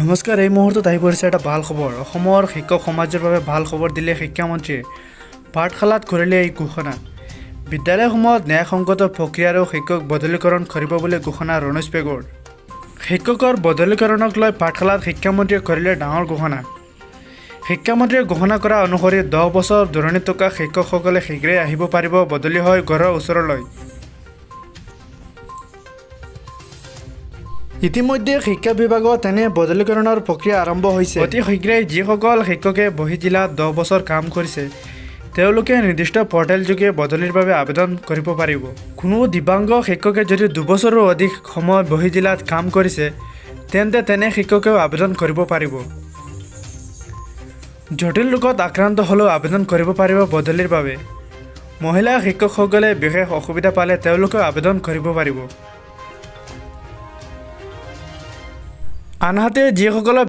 নমস্কাৰ, এই মুহূৰ্তত আহি পৰিছে এটা ভাল খবৰ। অসমৰ শিক্ষক সমাজৰ বাবে ভাল খবৰ দিলে শিক্ষামন্ত্ৰীয়ে। পাঠশালাত কৰিলে এই ঘোষণা। বিদ্যালয়সমূহত ন্যায়সংগত প্ৰক্ৰিয়াৰে শিক্ষক বদলিকৰণ কৰিব বুলি ঘোষণা ৰণোজ পেগুৰ। শিক্ষকৰ বদলিকৰণক লৈ পাঠশালাত শিক্ষামন্ত্ৰীয়ে কৰিলে ডাঙৰ ঘোষণা। শিক্ষামন্ত্ৰীয়ে ঘোষণা কৰা অনুসৰি 10 বছৰ দূৰণিত থকা শিক্ষকসকলে শীঘ্ৰেই আহিব পাৰিব বদলি হৈ ঘৰৰ ওচৰলৈ। ইতিমধ্যে শিক্ষা বিভাগত এনে বদলিকৰণৰ প্ৰক্ৰিয়া আৰম্ভ হৈছে। অতি শীঘ্ৰেই যিসকল শিক্ষকে বহিঃজিলাত 10 বছৰ কাম কৰিছে, তেওঁলোকে নিৰ্দিষ্ট পৰ্টেলযোগে বদলিৰ বাবে আবেদন কৰিব পাৰিব। কোনো দিব্যাংগ শিক্ষকে যদি 2 বছৰৰো অধিক সময় বহিঃজিলাত কাম কৰিছে, তেন্তে তেনে শিক্ষকেও আবেদন কৰিব পাৰিব। জটিল ৰোগত আক্ৰান্ত হ'লেও আবেদন কৰিব পাৰিব বদলিৰ বাবে। মহিলা শিক্ষকসকলে বিশেষ অসুবিধা পালে তেওঁলোকেও আবেদন কৰিব পাৰিব। আনহাতে যিসকলৰ